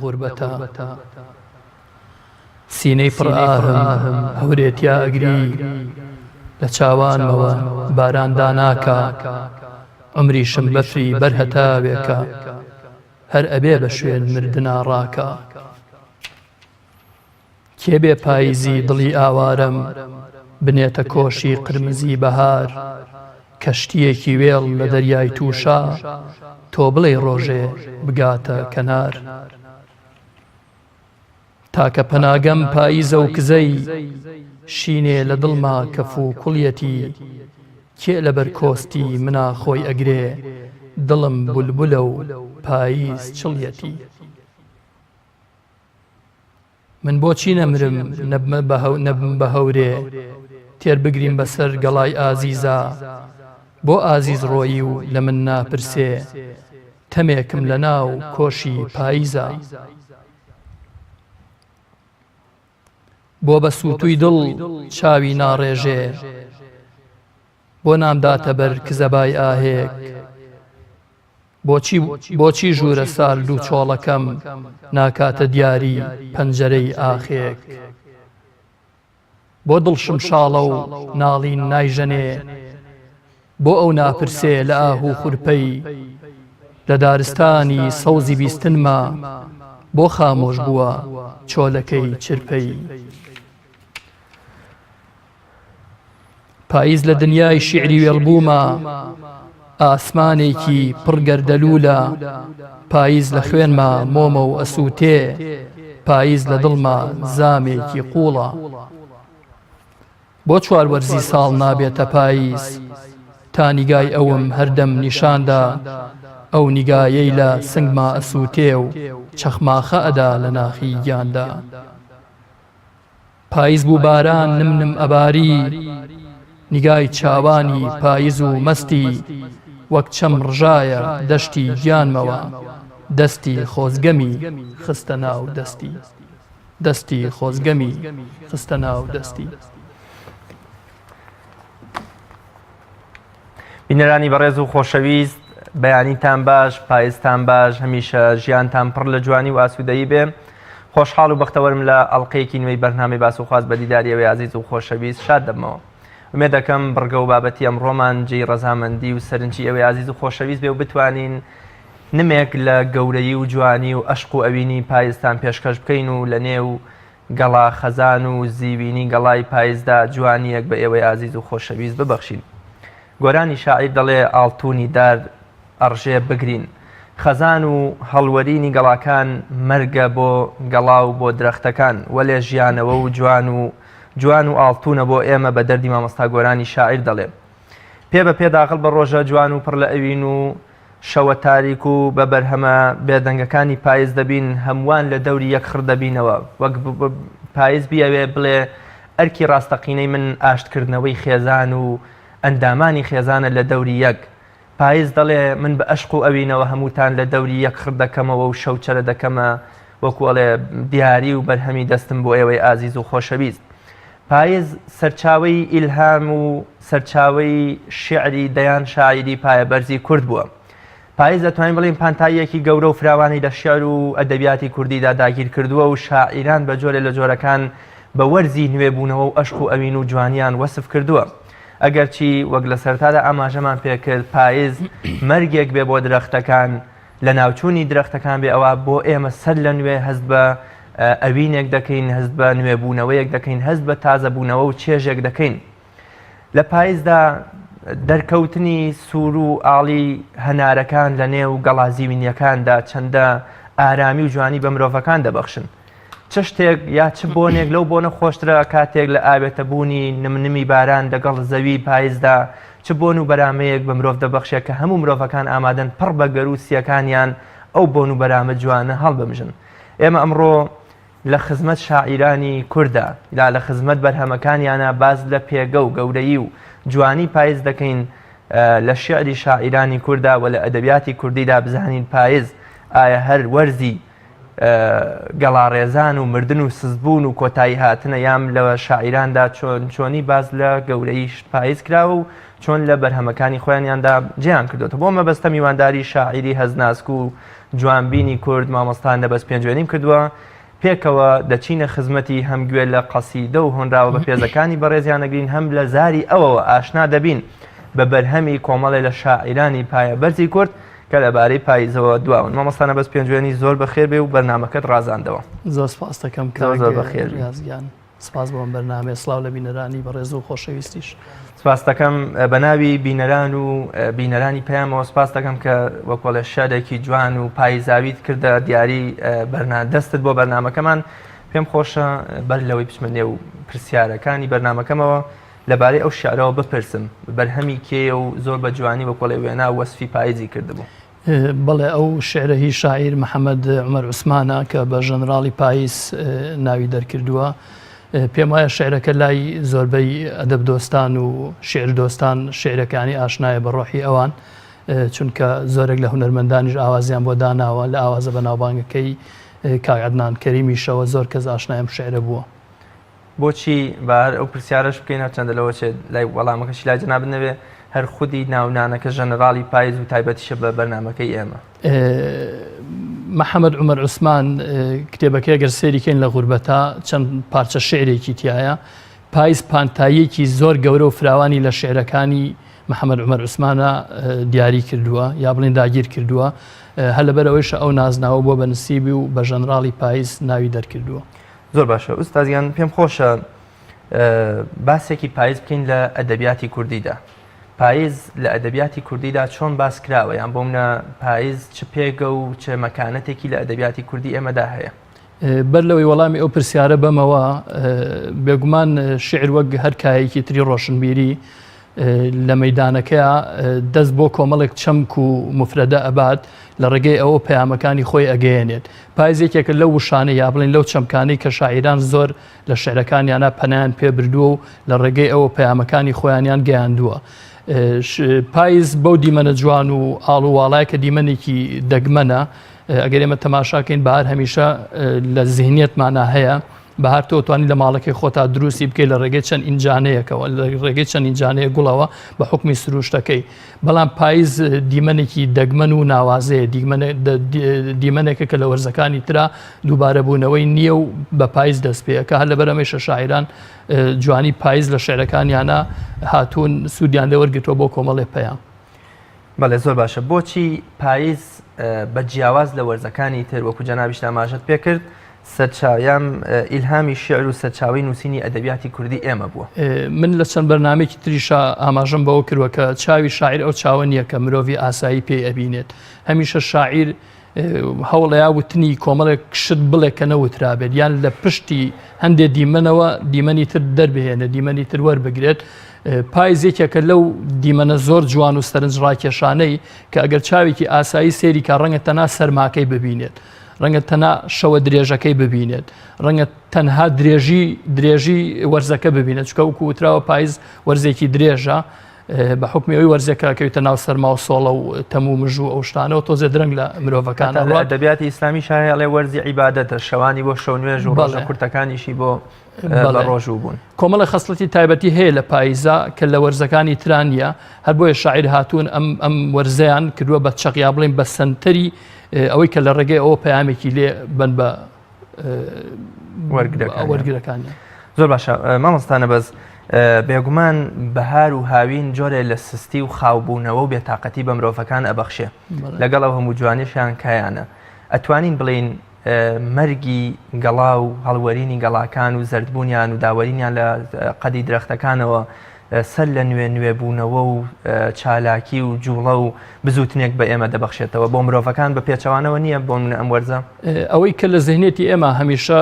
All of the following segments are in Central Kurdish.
غوربەتا. سینەی پڕ ئاهم هەورێ تیا ئەگری لە چاوانمەوە باران داناکا عومریشم بەفری بەر هەتاوێکە هەر ئەبێ بە شوێن مردنا ڕاکا. کێ بێ پاییزی دڵی ئاوارەم بنێتە کۆشی قرمزی بەهار کەشتییەکی وێڵ لە دەریای تووشا تۆ بڵێی ڕۆژێ بگاتە کەنار. تاکە پەناگەم پاییزە و کزەی شینێ لە دڵما کەف و کوڵیەتی کێ لەبەر کۆستی منا خۆی ئەگرێ دڵم بولبولە و پاییز چڵیەتی. من بۆچی نەمرم نەبم بە هەورێ تێر بگریم بەسەر گەڵای ئازیزا بۆ ئازیز ڕۆیی و لە من ناپرسێ تەمێکم لە ناو کۆشی پاییزا. بۆ بە سووتووی دڵ چاوی ناڕێژێ بۆ نامداتە بەر کزەبای ئاهێک بۆچی بۆچی ژوورە سارد و چۆڵەکەم ناکاتە دیاری پەنجەرەی ئاخێک بۆ دڵ شمشاڵە و ناڵین نایژەنێ بۆ ئەو ناپرسێ لە ئاه و خورپەی لە دارستانی سەوزی بیستنما بۆ خامۆش بووە چۆلەکەی چرپەی. پاییز لە دنیای شیعری وێڵبووما ئاسمانێکی پڕ گەردەلوولە پاییز لە خوێنما مۆمە و ئەسووتێ پاییز لە دڵما زامێکی قووڵە بۆ چوار وەرزی ساڵ نابێتە پاییز تا نیگای ئەوم هەردەم نیشاندا ئەو نیگایەی لە سنگما ئەسووتێ و چەخماخە ئەدا لە ناخی گیاندا. پایز بوو باران نم نم ئەباری نیگای چاوانی پایز و مەستی وەک چەم ڕژایە دەشتی گیانمەوە دەستی خۆزگەمی خستە ناو دەستی دەستی خۆزگەمی خستە ناو دەستی. بینەرانی بەڕێز و خۆشەویست بەیانیتان باش پایزتان باش هەمیشە ژیانتان پڕ لە جوانی و ئاسوودەیی بێ خۆشحاڵ و بەختەوەرم لە ئەڵلقەیەکی نوێی بەرنامەی باس و خواست بە دیداری ئەوەی ئازیز و خۆشەویست شاد دەبمەوە ئومێد دەکەم بڕگە و بابەتی ئەمڕۆمان جێی ڕەزامەندی و سەرنجی ئەوەی ئازیز و خۆشەویست بێ و بتوانین نمێک لە گەورەی و جوانی و ئەشق و ئەوینی پایزتان پێشکەش بکەین و لە نێو گەڵا خەزان و زیوینی گەڵای پایزدا جوانییەک بە ئێوەی ئازیز و خۆشەویست ببەخشین. گۆرانی شاعیر دەڵێ ئاڵتوونی دار ئەڕژێ بگرین. خەزان و هەڵوەرینی گەڵاکان مەرگە بۆ گەڵا و بۆ درەختەکان، وەلێ ژیانەوە و جوان و جوان و ئاڵتوونە بۆ ئێمە بە دەردی مامۆستا گۆرانی شاعیر دەڵێ. پێ بە پێ داخڵ بە ڕۆژە جوان و پڕ لە ئەوین و شەوە تاریک و بە بەرهەمە بێدەنگەکانی پایز دەبین، هەمووان لە دەوری یەک خڕ دەبینەوە، وەک پایز بیەوێ بڵێ ئەرکی ڕاستەقینەی من ئاشتکردنەوەی خێزان و ئەندامانی خێزانە لە دەوری یەک. پایز دەڵێ من بە ئەشق و ئەوینەوە هەمووتان لە دەوری یەک خڕ دەکەمەوە و شەوچەرە دەکەمە وەکو ئەڵێ دیاری و بەرهەمی دەستم بۆ ئێوەی ئازیز و خۆشەویست. پایز سەرچاوەی ئیلهام و سەرچاوەی شیعری دەیان شاعیری پایەبەرزی کورد بووە. پایز دەتوانین بڵێین پانتاییەکی گەورە و فراوانی لە شیعر و ئەدەبیاتی کوردیدا داگیر کردووە و شاعیران بە جۆرێ لە جۆرەکان بە وەرزی نوێبوونەوە و ئەشق و ئەوین و جوانیان وەسف کردووە. ئەگەرچی وەک لە سەرەتادا ئاماژەمان پێ کرد پایز مەرگێک بێ بۆ درەختەکان، لەناوچوونی درەختەکان بێ ئەوا بۆ ئێمە سەر لە نوێ هەست بە ئەوینێک دەکەین هەست بە نوێبوونەوەیەک دەکەین هەست بە تازەبوونەوە و چێژێک دەکەین لە پایزدا دەرکەوتنی سوور و ئاڵی هەنارەکان لە نێو گەڵازیوینیەکاندا چەندە ئارامی و جوانی بە مرۆڤەکان دەبەخشن چ شتێک یا چ بۆنێک لەو بۆنە خۆشترە کاتێک لە ئاوێتە بوونی نمنمی باران دەگەڵ زەوی پایزدا چ بۆن و بەرامەیەک بە مرۆڤ دەبەخشێت کە هەموو مرۆڤەکان ئامادەن پڕ بە گەروو سیەکانیان ئەو بۆن و بەرامە جوانە هەڵبمژن. ئێمە ئەمڕۆ لە خزمەت شاعیرانی کوردا یا لە خزمەت بەرهەمەکانیانا باس لە پێگە و گەورەیی و جوانی پایز دەکەین لە شیعری شاعیرانی کوردا و لە ئەدەبیاتی کوردیدا بزانین پایز ئایا هەر وەرزی. گەڵاڕێزان و مردن و سستبوون و کۆتایی هاتنە یام لە شاعیراندا چۆن چۆنی باس لە گەورەی پایز کراوە و چۆن لە بەرهەمەکانی خۆیانیاندا جێیان کردوێتە بۆ مەبەستە میوانداری شاعیری هەزناسک و جوانبینی کورد مامۆستا نەبەز پێنجوێنیم کردووە پێکەوە دەچینە خزمەتی هەم گوێ لە قەسیدە و هۆنراوە بەپێزەکانی بەڕێزیان ئەگرین هەم لە زاری ئەوەوە ئاشنا دەبین بە بەرهەمی کۆمەڵێ لە شاعیرانی پایە بەرزی کورد کە لەبارەی پاییزەوە دواون. مامۆستا نەبەز پێنجوێنی زۆر بەخێر بێ و بەرنامەکەت ڕازاندەوە. زۆر سپاست دەکەم زۆر کاک زۆر بەخێر بی. ڕیاز گیان. سپاس بۆ ئەم بەرنامەیە. سڵاو لە بینەرانی بەڕێز و خۆشەویستیش. سپاست دەکەم بە ناوی بینەران و بینەرانی پەیامەوە سپاست دەکەم کە وەکۆڵێ شعرێکی جوان و پاییزاویت کردە دیاری بەرنا دەستت بۆ بەرنامەکەمان. پێم خۆشە بەر لەوەی بچمە نێو پرسیارەکانی بەرنامەکەمەوە لەبارەی ئەو شعرەوە بپرسم بەرهەمی کێیە و زۆر بە جوانی وەکۆڵێ وێنا و وەسفی پاییزی کردبوو. بەڵێ ئەو شیعرە هی شاعیر محەمەد عومەر عوسمانە کە بە ژەنراڵی پاییز ناوی دەرکردووە. پێم وایە شیعرەکە لای زۆربەی ئەدەب دۆستان و شیعر دۆستان شیعرەکانی ئاشنایە بە ڕۆحی ئەوان چونکە زۆرێک لە هونەرمەندانیش ئاوازیان بۆ داناوە لە ئاوازە بەناوبانگەکەی کاک عەدنان کەریمیشەوە زۆر کەس ئاشنای ئەم شیعرە بووە. بۆچی با هەر ئەو پرسیارەش بکەین هەرچەندە لەوە چێت لای وەڵامەکەشی لای جەنابت نەبێ هەر خودی ناونانەکە ژەنەراڵی پایز و تایبەتیشە بە بەرنامەکەی ئێمە. محەمەد عومەر عوسمان کتێبەکەی گەر سەیری کەین لە غوربەتا چەند پارچە شیعرێکی تیایە پایز پانتاییەکی زۆر گەورە و فراوانی لە شیعرەکانی محەمەد عومەر عوسمانە دیاری کردووە یا بڵێن داگیر کردووە هەر لەبەر ئەوەیشە ئەو نازناوە بووە بە نسیبی و بە ژەنراڵی پایز ناوی دەرکردووە. زۆر باشە ئوستاز گیان پێم خۆشە باسێکی پایز بکەین لە ئەدەبیاتی کوردیدا پایز لە ئەدەبیاتی کوردیدا چۆن باس کراوە یان بۆ منە پایز چ پێگە و چ مەکانەتێکی لە ئەدەبیاتی کوردی ئێمەدا هەیە بەر لەوەی وەڵامی ئەو پرسیارە بەمەوە بێگومان شعر وەک هەر کایەکی تری ڕۆشنبیری لە مەیدانەکەیا دەست بۆ کۆمەڵێک چەمک و موفرەدە ئەبات لە ڕێگەی ئەوە پەیامەکانی خۆی ئەگەیەنێت. پایز یەکێکە لەو وشانەی یا بڵێین لەو چەمکانەی کە شاعیران زۆر لە شعرەکانیانا پەنایان پێ بردووە و لە ڕێگەی ئەوە پەیامەکانی خۆیانیان گەیاندووە. پایز بەو دیمەنە جوان و ئاڵ و واڵایە کە دیمەنێکی دەگمەنە ئەگەر ئێمە تەماشاکەین بەهار هەمیشە لە زیهنیەتمانا هەیە بەهار تۆ توانی لە ماڵەکەی خۆتا دروستی بکەیت لە ڕێگەی چەند ئینجانەیەکەوە لە ڕێگەی چەند ئینجانەیە گوڵەوە بە حکمی سروشتەکەی بەڵام پایز دیمەنێکی دەگمەن و ناوازەیە دیمەنێکە کە لە وەرزەکانی ترا دووبارەبوونەوەی نییە و بە پایز دەست پێەکە هەر لەبەر ئەمەیشە شاعیران جوانی پایز لە شعرەکانیانە هاتوون سوودیان لێوەرگتووە بۆ کۆمەڵێ پەیام. بەڵێ زۆر باشە بۆچی پایز بە جیاواز لە وەرزەکانی تر وەکو جەنابیشت ئاماژەت پێکرد سەرچاویان ئیلهامی شعر و سەرچاوەی نووسینی ئەدەبیاتی کوردی ئێمە بووە؟ من لە چەند بەرنامەیەکی تریشا ئاماژەم بەوە کردوە کە چاوی شاعیر ئەو چاوە نییە کە مرۆڤی ئاسایی پێی ئەبینێت هەمیشە شاعیر هەوڵەیا وتنی کۆمەڵێک شت بڵێ کە نەوترابێت یان لە پشتی هەندێ دیمەنەوە دیمەنی تر دەربهێنێت دیمەنی تر وەربگرێت پایز یەکێکە لەو دیمەنە زۆر جوان و سەرنج ڕاکێشانەی کە ئەگەر چاوێکی ئاسایی سێری کا ڕەنگە تەنا سەرماکەی ببینێت ڕەنگە تەنا شەوە درێژەکەی ببینێت ڕەنگە تەنها درێژی درێژی وەرزەکە ببینێت چکە وکو وتراوە پایز وەرزێکی درێژە بە حوکمی ئەوی وەرزێکە کەویتە ناو سەرما و سۆڵە و تەم و مژ و ئەو شتانەوە تۆزێ درەنگ لە مرۆڤەکان لە ئەدەبیاتی ئیسلامی شای ئەڵێ وەرزی عیبادەتە شەوانی بۆ شەو نوێژ و ڕۆژە کورتەکانیشی بۆ بە ڕۆژوو بوون. کۆمەڵە خەسڵەتی تایبەتی هەیە لە پاییزا کە لە وەرزەکانی ترا نییە هەر بۆیە شاعیر هاتوون ئەم ئەم وەرزەیان کردووە بە چەق یا بڵێن بە سەنتەری ئەوەی کە لە ڕێگەی ئەوە پەیامێکی لێ بن بە وەرگرەکانیان. زۆر باشە مامۆستا نەبەز بێگومان بەهار و هاوین جۆرێ لە سستی و خاوبوونەوە و بێتاقەتی بە مرۆڤەکان ئەبەخشێ لەگەڵ ئەو هەموو جوانیشیان کایانە ئەتوانین بڵین مەرگی گەڵا و هەڵوەرینی گەڵاکان و زەردبوونیان و داوەرینیان لە قەدی درەختەکانەوە سەر لە نوێ نوێبوونەوە و چالاکی و جوڵە و بزووتنێک بە ئێمە دەبەخشێتەوە بۆ مرۆڤەکان بە پێچەوانەوە نییە بۆ منە ئەم وەرزە؟ ئەوەی کە لە زهنیەتی ئێمە هەمیشە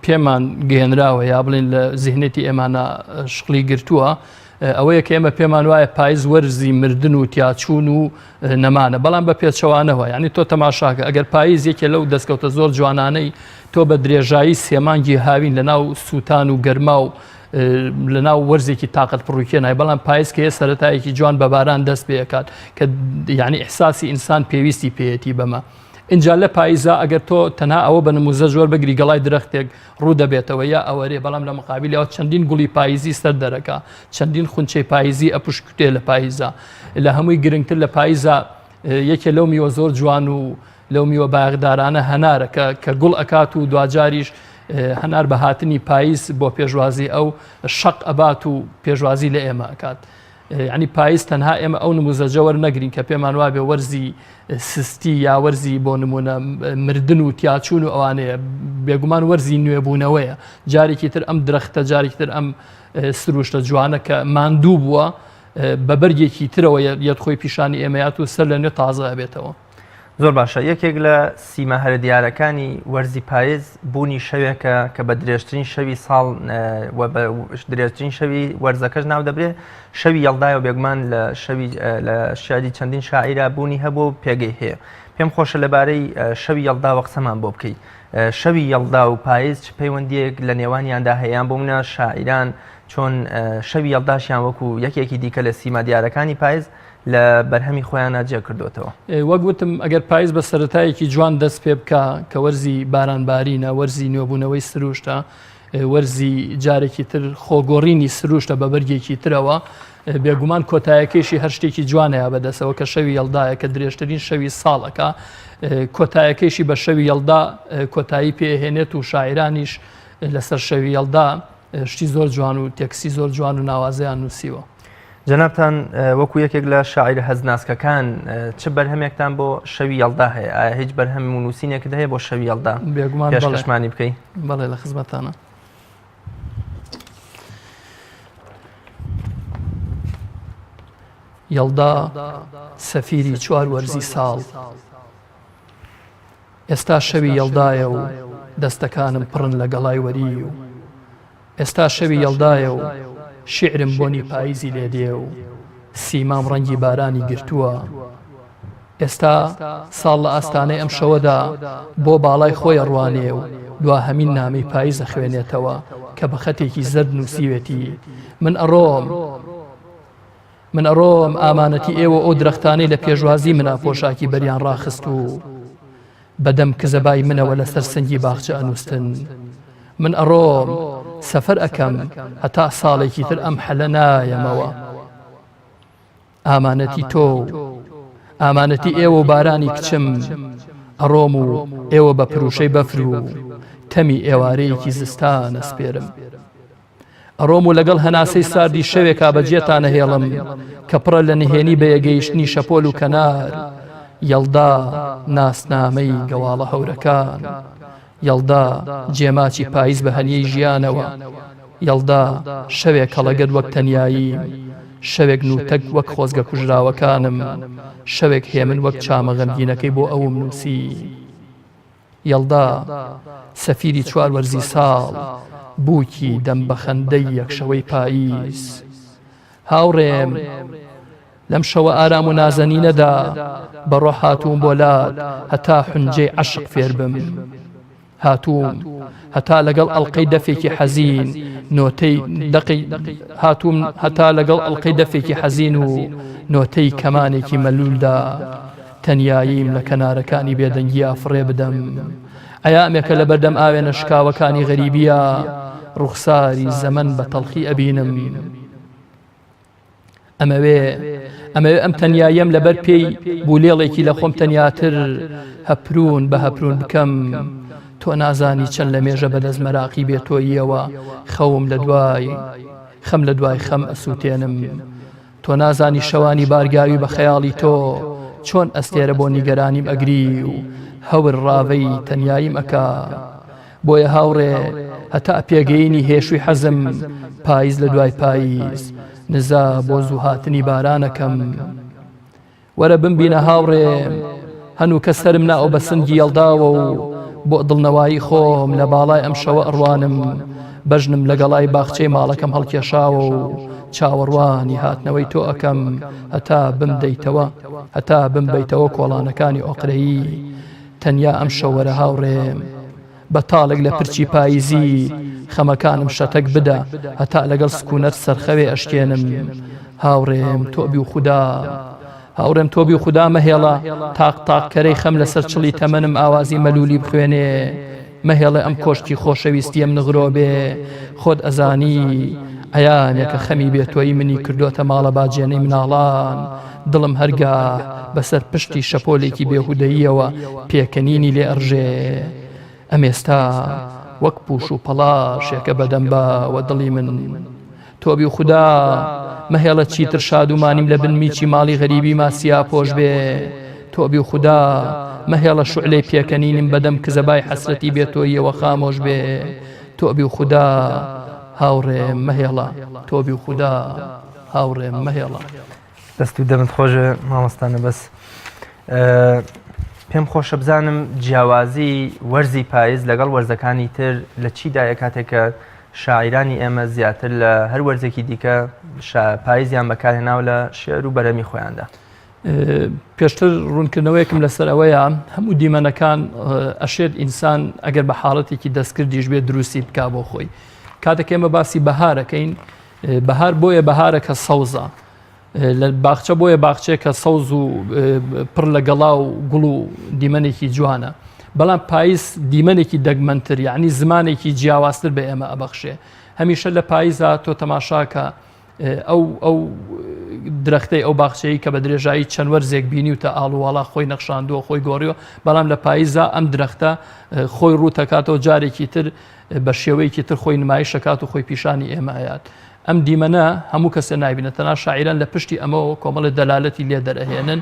پێمان گەێنراوە یا بڵێن لە زهنیەتی ئێمانە شقلی گرتووە ئەوەیە کە ئێمە پێمان وایە پایز وەرزی مردن و تیاچوون و نەمانە بەڵام بە پێچەوانەوە یعنی تۆ تەماشاکە ئەگەر پاییز یەکێ لەو دەستکەوتە زۆر جوانانەی تۆ بە درێژایی سێمانگی هاوین لە ناو سووتان و گەرما و لە ناو وەرزێکی تاقەت پڕوکێ نای بەڵام پایز کە سەرەتایەکی جوان بە باران دەست پێ ئەکات کە یعنی ئیحساسی ئینسان پێویستی پێیەتی بەمە. ئینجا لە پاییزا ئەگەر تۆ تەنها ئەوە بە نموزەج وەربگری گەڵای درەختێک ڕوو دەبێتەوە یا ئەوەرێ بەڵام لە مقابلیەوە چەندین گوڵی پاییزی سەر دەرەکا چەندین خونچەی پاییزی ئەپشکوتێ لە پاییزا لە هەمووی گرنگتر لە پاییزا یەکێ لەو میوە زۆر جوان و لەو میوە بایەخدارانە هەنارە کە کە گوڵ ئەکات و دواجاریش هەنار بە هاتنی پاییز بۆ پێشوازی ئەو شەق ئەبات و پێشوازی لە ئێمە ئەکات. یعنی پاییز تەنها ئێمە ئەو نموزەجە وەرنەگرین کە پێمان وابێ وەرزی سستی یا وەرزی بۆ نمونە مردن و تیاچوون و ئەوانەیە بێگومان وەرزی نوێبوونەوەیە جارێکی تر ئەم درەختە جارێکی تر ئەم سروشتە جوانە کە ماندوو بووە بە بەرگێکی ترەوە یەت خۆی پیشانی ئێمەیات و سەر لە نوێ تازە ئەبێتەوە. زۆر باشە یەکێک لە سیما هەرە دیارەکانی وەرزی پایز بوونی شەوێکە کە بە درێژترین شەوی ساڵ و بە درێژترین شەوی وەرزەکەش ناو دەبرێ شەوی یەڵدایە و بێگومان لە شەوی لە شعری چەندین شاعیرا بوونی هەبوو و پێگەی هەیە پێم خۆشە لەبارەی شەوی یەڵداوە قسەمان بۆ بکەیت شەوی یەڵدا و پایز چ پەیوەندیەک لە نێوانیاندا هەیە بۆ منە شاعیران چۆن شەوی یەڵداشیان وەکو یەکێکی دیکە لە سیما دیارەکانی پایز لە بەرهەمی خۆیانا جێ کردۆتەوە. وەک وتم ئەگەر پایز بە سەرەتایەکی جوان دەست پێ بکا کە وەرزی باران بارینە، وەرزی نوێبوونەوەی سروشتە، وەرزی جارێکی تر خۆگۆڕینی سروشتە بە بەرگێکی ترەوە، بێگومان کۆتایەکەیشی هەر شتێکی جوانەیە بەدەسەوە کە شەوی یەڵدایە کە درێژترین شەوی ساڵەکە کۆتایەکەیشی بە شەوی یەڵدا کۆتایی پێهێنێت و شاعرانیش لەسەر شەوی یەڵدا شتی زۆر جوان و تێکسی زۆر جوان و ناوازەیان نووسیوە. جەنابتان وەکو یەکێک لە شاعیرە هەستناسکەکان چ بەرهەمێکتان بۆ شەوی یەڵدا هەیە؟ ئایا هیچ بەرهەم و نووسینێکت هەیە بۆ شەوی یەڵدا؟ بێگومان بەڵێ. پێشکەشمانی بکەی؟ بەڵێ لە خزمەتتانە. یەڵدا سەفیری چوار وەرزی ساڵ. ئێستا شەوی یەڵدایە و دەستەکانم پڕن لە گەڵای وەریو. ئێستا شەوی یەڵدایە و شیعرم بۆنی پاییزی لێ دێ و سیمام ڕەنگی بارانی گرتووە. ئێستا ساڵ لە ئاستانەی ئەم شەوەدا بۆ باڵای خۆی ئەڕوانێ و دواهەمین نامەی پاییز ئەخوێنێتەوە کە بە خەتێکی زەرد نووسیوێتی، من ئەڕۆم. من ئەڕۆم ئامانەتی ئێوە ئەو درەختانەی لە پێشوازی منا پۆشاکی بەریان ڕاخست و بەدەم کزەبای منەوە لەسەر سنگی باخچە ئەنووستن. من ئەڕۆم، سەفەر ئەکەم، هەتا ساڵێکی تر ئەم حەلە نایەمەوە. ئامانەتی تۆ و ئامانەتی ئێوە و بارانی کچم، ئەڕۆم و ئێوە بە پروشەی بەفر و تەمی ئێوارەیەکی زستان ئەسپێرم. ئەڕۆم و لەگەڵ هەناسەی ساردی شەوێکا بەجێتان ئەهێڵم کە پڕە لە نهێنی بەیەگەیشتنی شەپۆل و کەنار، یەڵدا ناسنامەی گەواڵە هەورەکان، یەڵدا جێماچی پایز بە هەنیەی ژیانەوە، یەڵدا شەوێک هەڵەگەت وەک تەنیاییم، شەوێک نووتەک وەک خۆزگە کوژراوەکانم، شەوێک هێمن وەک چامە غەمگینەکەی بۆ ئەوم نووسی. یەڵدا، سەفیری چوار وەرزی ساڵ، بووکی دەم بە خەندەی یەکشەوەی پاییز. هاوڕێم، لەم شەوە ئارام و نازەنینەدا بە ڕۆح هاتووم بۆ لات هەتا حونجەی عەشق فێر بم. هاتووم هەتا لەگەڵ ئەڵقەی دەفێکی حەزین نۆتەی دەقی هاتووم هەتا لەگەڵ ئەڵقەی دەفێکی حەزین و نۆتەی کەمانێکی مەلوولدا تەنیاییم لە کەنارەکانی بێدەنگییا فڕێ بدەم. عەیامێکە لە بەردەم ئاوێنە شکاوەکانی غەریبییا ڕوخساری زەمەن بە تەڵخی ئەبینم. ئەمەوێ ئەمەوێ ئەم تەنیاییەم لەبەر پێی بولێڵێکی لە خۆم تەنیاتر هەپروون بە هەپروون بکەم. تۆ نازانی چەند لە مێژە بەدەست مەراقی بێ تۆییەوە خەوم لە دوای خەم لە دوای خەم ئەسووتێنم. تۆ نازانی شەوانی بارگاوی بە خەیاڵی تۆ چۆن ئەستێرە بۆ نیگەرانیم ئەگری و هەور ڕاڤەی تەنیاییم ئەکا. بۆیە هاوڕێ هەتا پێگەیینی هێشووی حەزم پاییز لە دوای پاییز نزا بۆ زووهاتنی بارانەکەم. وەرە بمبینە هاوڕێم، هەنووکە سەرم ناوە بە سنگی یەڵداوە و بۆ دڵنەوایی خۆم لە باڵای ئەم شەوە ئەڕوانم، بەژنم لە گەڵای باخچەی ماڵەکەم هەڵکێشاوە و چاوەڕوانی هاتنەوەی تۆ ئەکەم هەتا بمدەیتەوە، هەتا بمبەیتەوە کۆڵانەکانی ئۆقرەیی. تەنیا ئەم شەو وەرە هاوڕێم. بە تاڵێک لە پرچی پاییزی خەمەکانم شەتەک بدە هەتا لەگەڵ سکوونەت سەرخەوێ ئەشکێنم هاوڕێم تۆ بی و خودا. هاوڕێم تۆ بی خودا مەهێڵە تاق تاق کەرەی خەم لەسەر چڵی تەمەنم ئاوازی مەلولی بخوێنێ. مەهێڵێ ئەم کۆشکی خۆشەویستیەم نغرۆ بێ خۆت ئەزانی عەیانێکە خەمی بێ تۆیی منی کردۆتە ماڵە باجێنەی مناڵان دڵم هەرگا بەسەر پشتی شەپۆلێکی بێهودەییەوە پێکەنینی لێ ئەڕژێ ئەمێستا وەک پوش و پەڵاشێکە بەدەم باوە دڵی من تۆبی خودا مەهێڵە چیتر شادومانیم لە بن میچی ماڵی غەریبی ما سیاپۆش بێ تۆبی خودا مەهێڵە شوعلەی پێکەنینم بەدەم کزەبای حەسرەتی بێ تۆییەوە خامۆش بێ تۆبی خودا هاوڕێ مەهێڵە تۆبی خودا هاوڕێ مەهێڵە. دەست و دەمت خۆش مامۆستا نەبەز پێم خۆشە بزانم جیاوازی وەرزی پایز لەگەڵ وەرزەکانی تر لە چیدایە کاتێک کە شاعیرانی ئێمە زیاتر لە هەر وەرزێکی دیکە پایزیان بەکارهێناوە لە شعر و بەرەمی خۆیاندا. پێشتر ڕوونکردنەوەیەکم لەسەر ئەوەیە هەموو دیمەنەکان ئەشێت ئینسان ئەگەر بە حاڵەتێکی دەستکردیش بێت دروستی بک بۆ خۆی کاتێک ئێمە باسی بەهارەکەین بەهار بۆیە بەهارە کە سەوزە لە باخچە بۆیە باخچەیە کە سەوز و پڕ لە گەڵا و گوڵ و دیمەنێکی جوانە بەڵام پاییز دیمەنێکی دەگمەنتر یعنی زمانێکی جیاوازتر بە ئێمە ئەبەخشێ هەمیشە لە پاییزا تۆ تەماشاکە ئەو ئەو درەختەی ئەو باخچەیە کە بە درێژایی چەند وەرزێک بینی و تا ئاڵوواڵا خۆی نەخشاندووە خۆی گۆڕیوە بەڵام لە پاییزا ئەم درەختە خۆی ڕووتەکاتەوە جارێکی تر بە شێوەیەکی تر خۆی نمایش ئەکات و خۆی پیشانی ئێمە ئەیات. ئەم دیمەنە هەموو کەسێ نایبینە تەنها شاعیران لە پشتی ئەمەوە کۆمەڵێ دەلالەتی لێ دەرئەهێنن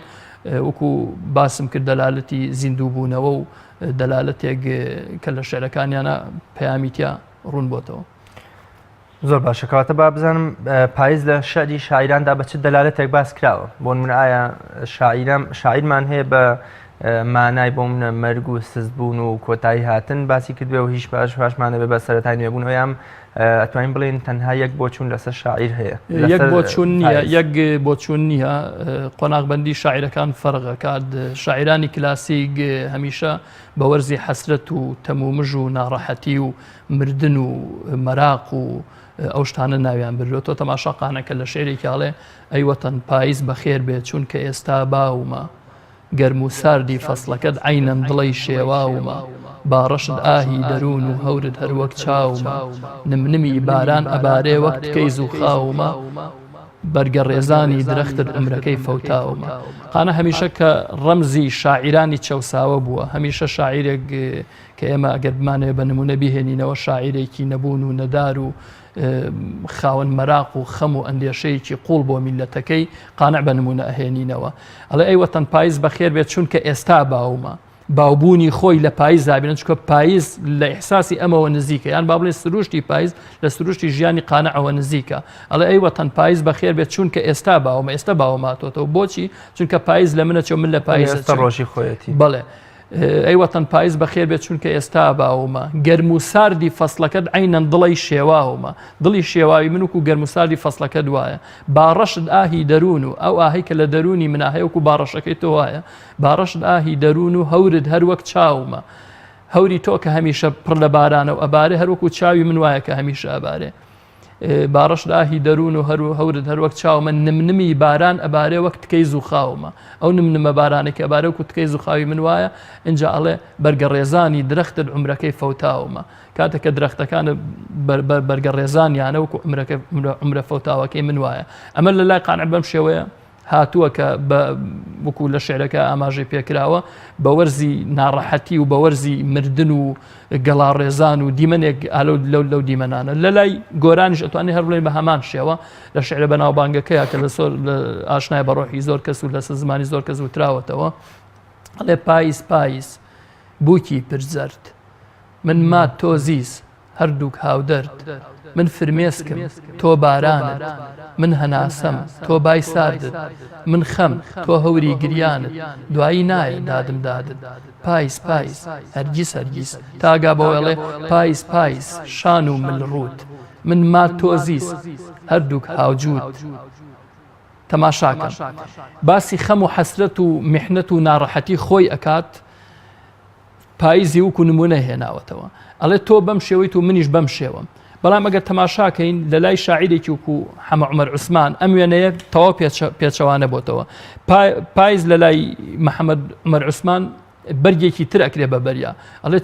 وەکو باسم کرد دەلالەتی زیندووبوونەوە و دەلالەتێک کە لە شعرەکانیانە پەیامی تیا ڕوون بۆتەوە. زۆر باشە کەواتە با بزانم پایز لە شعری شاعیراندا بە چ دەلالەتێک باس کراوە بۆ نمونە ئایا شاعیران شاعیرمان هەیە بە مانای بۆ منە مەرگ و سستبوون و کۆتایی هاتن باسی کردوێ و هیچ باش باشمانە بێ بە سەرەتای نوێبوونەوە یان ئەتوانین بڵێن تەنها یەک بۆچوون لەسەر شاعیر هەیە یەک بۆچوون نییە یەک بۆچوون نییە قۆناغبندی شاعیرەکان فەرغەکات شاعیرانی کلاسیک هەمیشە بە وەرزی حەسرەت و تەمومژ و ناڕەحەتی و مردن و مەراق و ئەو شتانە ناویان بردووە تۆ تەماشا قانەکە لە شعرێکی ئەڵێ ئەی وەتەن پاییز بەخێر بێ چونکە ئێستا باومە گەرم و ساردی فەسڵەکەت عەینەن دڵەی شێواومە باڕەشت ئاهی دەروون و هەورت هەر وەک چاومە نمنمی باران ئەبارێ وەک تکەی زووخاومە بەرگە ڕێزانی درەختت عومرەکەی فەوتاومە قانە هەمیشە کە ڕەمزی شاعیرانی چەوساوە بووە هەمیشە شاعیرێک کە ئێمە ئەگەر بمانەوێت بە نمونە بیهێنینەوە شاعیرێکی نەبوون و نەدار و خاوەن مەراق و خەم و ئەندێشەیەکی قوڵ بۆ میلەتەکەی قانع بە نمونە ئەهێنینەوە ئەڵێ ئەی وەتەن پایز بەخێر بێت چونکە ئێستا باومە باوبوونی خۆی لە پاییز دابینن چکە پاییز لە ئیحساسی ئەمەوە نزیکە یان با بڵێن سروشتی پاییز لە سروشتی ژیانی قانعەوە نزیکە ئەڵێ ئەی وەتەن پاییز بەخێر بێت چونکە ئێستا باومە ئێستا باوەماتۆتەوە بۆچی چونکە پاییز لە منە چۆ من لە پاییز ڕۆژی خۆیەتی بەڵێ ئەی وەتەن پایز بەخێر بێت چونکە ئێستا باومە گەرم و ساردی فەسڵەکەت عەینەن دڵی شێواومە دڵی شێواوی من وکو گەرم و ساردی فەسڵەکەت وایە باڕەشت ئاهی دەروون و ئەو ئاهی کە لە دەروونی منا هەیە وکو باڕەشەکەی تۆ وایە باڕەشت ئاهی دەروون و هەورت هەر وەک چاومە هەوری تۆ کە هەمیشە پڕ لە بارانە و ئەبارێ هەر وەکو چاوی من وایە کە هەمیشە ئەبارێ باڕەش ئاهی دەروون و هەر هەورت هەر وەک چاومە نمنمی باران ئەبارێ وەک تکەی زووخاومە ئەو نمنمە بارانێک ئەبارێ وەکو تکەی زووخاوی من وایە ئینجا ئەڵێ بەرگە ڕێزانی درەختت عمرەکەی فەوتاومە کاتێک کە درەختەکان بەرگە ڕێزانیانە وەکو عمرەکە عمرە فەوتاوەکەی من وایە ئەمە لە لای قانع بەم شێوەیە هاتووە کە بە وەکو لە شعرەکە ئاماژەی پێکراوە بە وەرزی ناڕەحەتی و بە وەرزی مردن و گەڵاڕێزان و دیمەنێک ئالو لەو لەو دیمەنانە لە لای گۆرانیش ئەتوانێت هەر بڵێن بە هەمان شێوە لە شعرە بەناوبانگەکەیە کە لە زۆر ئاشنای بە ڕۆحی زۆر کەس و لەسەر زمانی زۆر کەس وتراوەتەوە ئەڵێ پاییز پاییز بووکی پرزەرد من مات تۆ زیز هەردووک هاودەرد من فرمێسکم تۆ بارانت من هەناسەم تۆ بای ساردت من خەم تۆ هەوری گریانت دوایی نایە دادم دادت پایز پایز هەرگیز هەرگیز تاگا بەوەڵێ پایز پایز شان و مل ڕووت من مات تۆ زیز هەردووک هاوجووت تەماشاکەن باسی خەم و حەسرەت و میحنەت و ناڕەحەتی خۆی ئەکات پایزی وەکو نمونە هێناوەتەوە ئەڵێ تۆ بەم شێوەیت و منیش بەم شێوەم. بەڵام ئەگەر تەماشاکەین لە لای شاعیرێکی وەکو حەمە عومەر عوسمان ئەم وێنەیە تەواو پێچەوانە بۆتەوە. پایز لە لای محەممەد عومەر عوسمان بەرگێکی تر ئەکرێ بە بەریا ئەڵێ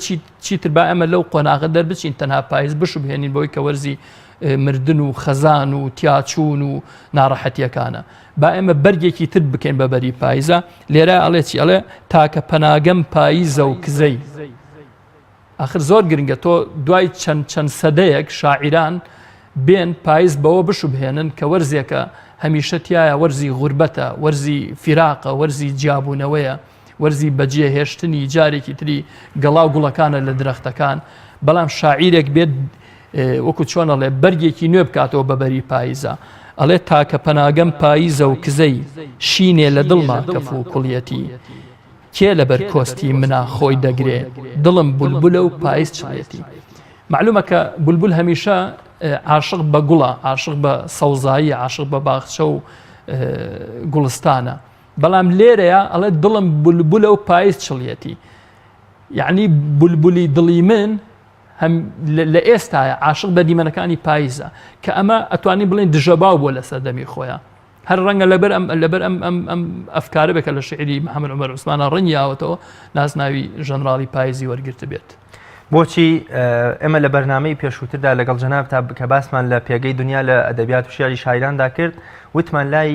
چیتر با ئەمە لەو قۆناغە دەربچین تەنها پایز بشوبهێنین بەوەی کە وەرزی مردن و خەزان و تیاچوون و ناڕەحەتیەکانە با ئێمە بەرگێکی تر بکەین بە بەری پایزە لێرە ئەڵێ چی ئەڵێ تاکە پەناگەم پاییزە و کزەی ئاخر زۆر گرنگە تۆ دوای چەند چەند سەدەیەک شاعیران بێن پایز بەوە بشوبهێنن کە وەرزێکە هەمیشە تایە وەرزی غوربەتە وەرزی فیراقە وەرزی جیابوونەوەیە وەرزی بەجێهێشتنی جارێکی تری گەڵا و گوڵەکانە لە درەختەکان، بەڵام شاعیرێک بێت وەکو چۆن ئەڵێ بەرگێکی نوێ بکاتەوە بە بەری پاییزە ئەڵێ تاکە پەناگەم پاییزە و کزەی شینێ لە دڵما کەف و کوڵیەتی کێ لەبەر کۆستی منا خۆی دەگرێ دڵم بولبولە و پاییز چڵێتی معلومە کە بولبول هەمیشە عاشق بە گوڵە عاشق بە سەوزایی عاشق بە باخچە و گوڵستانە بەڵام لێرەیا ئەڵێ دڵم بولبولە و پایز چڵیەتی یعنی بولبولی دڵی من هەم لە ئێستاە عاشق بە دیمەنەکانی پاییزە کە ئەمە ئەتوانین بڵێن دژەباو بووە لە سەردەمی خۆیان هەر ڕەنگە لەبەر ئەم لەبەر ئەم ئەم ئەم ئەفکارە بێت کە لە شعری محەممەد عومەر عوسمانە ڕەنگیاوەتەوە نازناوی ژەنراڵی پاییزی وەرگرت بێت. بۆچی ئێمە لە بەرنامەی پێشووتردا لەگەڵ جەنابتا کە باسمان لە پێگەی دنیا لە ئەدەبیات و شیعری شاعیراندا کرد وتمان لای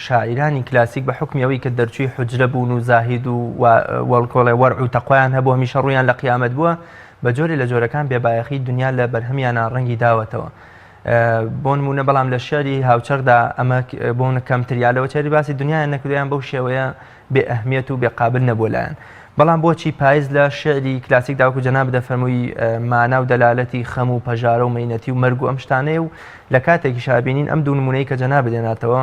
شاعیرانی کلاسیک بە حوکمی ئەوەی کە دەرچووی حوجرە بوون و زاهید و وەڵکۆڵێ وەرع و تەقوایان هەبوو هەمیشە ڕوویان لە قیامەت بووە بە جۆرێ لە جۆرەکان بێبایەخی دنیا لە بەرهەمیانە ڕەنگی داوەتەوە بۆ نمونە بەڵام لە شعری هاوچەرخدا ئەمە بۆ کەمتر یا لەوە چێری باسی دنیایان نەکردیان بەو شێوەیە بێ ئەهمیەت و بێ قابل نەبووە لایان. بەڵام بۆچی پایز لە شیعری کلاسیکدا وەکو جەنابت دەفەرمووی مانا و دەلالەتی خەم و پەژارە و مەینەتی و مەرگ و ئەم شتانەیە و لە کاتێکیشا بینین ئەم دوو نموونەی کە جەنابت هێناتەوە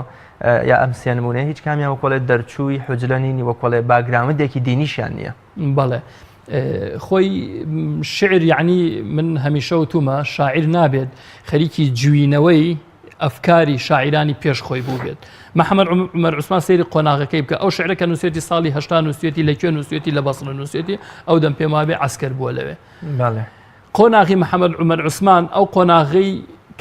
یا ئەم سێ نموونەیە هیچ کامیان وەکۆڵێ دەرچووی حوجرە نین وەکۆڵێ باکگراوندێکی دینیشیان نییە. بەڵێ خۆی شعر یعنی من هەمیشە وتومە شاعیر نابێت خەریکی جوینەوەی ئەفکاری شاعیرانی پێش خۆی بووبێت. محەمەد عومەر عوسمان سەیری قۆناغەکەی بکە ئەو شعرە کە نووسێتی ساڵی هەشتا نووسێتی لە کوێ نووسێتی لە بەسڕە نووسێتی ئەو دەم پێم وابێ عەسکەر بووە لەوێ. قۆناغی محەمەد عومەر عوسمان ئەو قۆناغەی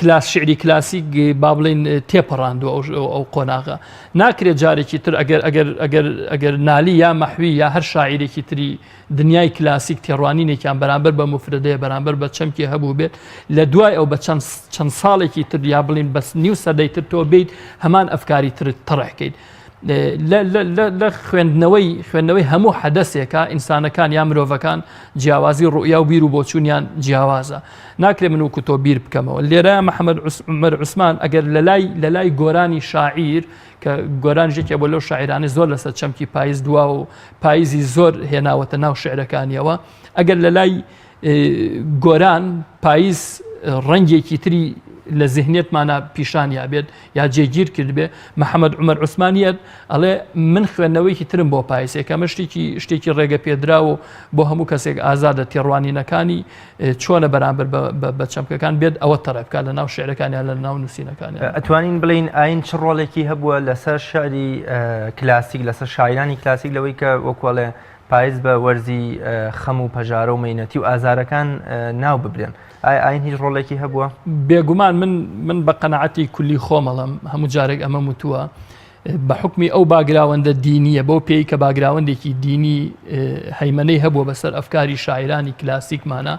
کلاس شعری کلاسیک با بڵین تێپەڕاندووە ئەو قۆناغە ناکرێت جارێکی تر ئەگەر ئەگەر ئەگەر ئەگەر نالی یا مەحوی یا هەر شاعیرێکی تری دنیای کلاسیک تێڕوانینێکیان بەرامبەر بە موفرەدەیە بەرامبەر بە چەمکی هەبووبێت لە دوای ئەو بە چەند چەند ساڵێکی تر یا بڵین بەس نیو سەدەی تر تۆ بیت هەمان ئەفکاری ترت تەڕحکەیت لە خوێندنەوەی خوێندنەوەی هەموو حەدەسێکە ئینسانەکان یا مرۆڤەکان جیاوازی ڕوئیا و بیر و بۆچوونیان جیاوازە ناکرێ من وکو تۆ بیر بکەمەوە لێرە محەممەد عمر عوسمان ئەگەر لە لای لە لای گۆرانی شاعیر کە گۆرانیش یەکێ بووە لەو شاعیرانەی زۆر لەسەر چەمکی پایز دوا و پایزی زۆر هێناوەتە ناو شعرەکانیەوە ئەگەر لە لای گۆران پاییز ڕەنگێکی تری لە زیهنیەتمانە پیشانیا بێت یا جێگیر کردبێ محەممەد عمر عوسمانیت ئەڵێ من خوێندنەوەیکی ترم بۆ پایسێک ئەمە شتێکی شتێکی ڕێگە پێدرا و بۆ هەموو کەسێک ئازادە تێڕوانینەکانی چۆنە بەرامبەر بە چەمکەکان بێت ئەوە تەڕێ بکات لە ناو شعرەکانیان لە ناو نووسینەکانیان. ئەتوانین بڵێین ئاین چ ڕۆڵێکی هەبووە لەسەر شعری کلاسیک لەسەر شاعیرانی کلاسیک لەوەی کە وەکوڵێ پایز بە وەرزی خەم و پەژارە و مەینەتی و ئازارەکان ناو ببرێن ئایا ئاین هیچ ڕۆڵێکی هەبووە؟ بێگومان من من بە قەناعەتی کولی خۆمەڵم هەموو جارێک ئەمەم وتووە بە حوکمی ئەو باگراوەندە دینییە، بەو پێیەی کە باگراوەندێکی دینی هەیمەنەی هەبووە بەسەر ئەفکاری شاعیرانی کلاسیکمانا،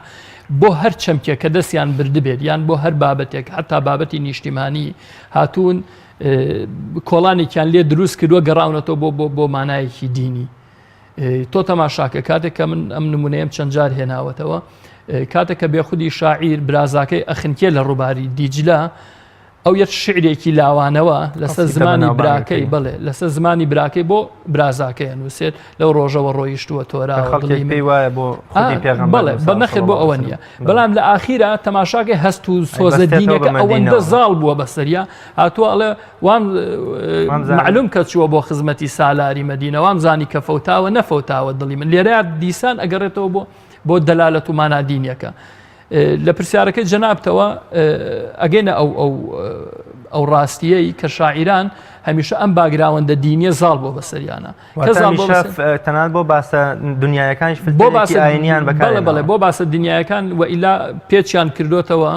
بۆ هەر چەمکێک کە دەستیان بردبێت یان بۆ هەر بابەتێک حەتا بابەتی نیشتیمانی هاتوون کۆڵانێکیان لێ دروست کردووە گەڕاونەتەوە بۆ بۆ بۆ مانایەکی دینی. تۆ تەماشاکە کاتێک کە من ئەم نمونەیەم چەند جار هێناوەتەوە کاتێک کە بێخودی شاعیر برازاکەی ئەخنکێ لە ڕووباری دیجلە ئەو یەت شیعرێکی لاوانەوە لەسەر زمانی براکەی بڵێ لەسەر زمانی براکەی بۆ برازاکەی ئەنووسێت لەو ڕۆژەوە ڕۆیشتووە تۆرا خەڵکێک پێی وایە بۆ بڵێ بە نەخێر بۆ ئەوە نییە بەڵام لە ئاخیرا تەماشاکەی هەست و سۆزە دینەکە ئەوەندە زاڵ بووە بەسەریا هاتووە ئەڵێ وام معلوم کە چووە بۆ خزمەتی سالاری مەدینە وام زانی کە فەوتاوە نەفەوتاوە دڵی من لێرە دیسان ئەگەڕێتەوە بۆ بۆ دەلالەت و مانا دینیەکە لە پرسیارەکەی جەنابتەوە ئەگەینە ئەو ئەو ئەو ڕاستیەی کە شاعیران هەمیشە ئەم باگراوەندە دینیە زاڵ بۆ بەسەریانە تەنان بۆ باسە دنیاەکانیش بۆ باسە ئاینیان بەڵێ بەڵێ بۆ باسە دنیاەکان و ئیلا پێچیان کردوتەوە.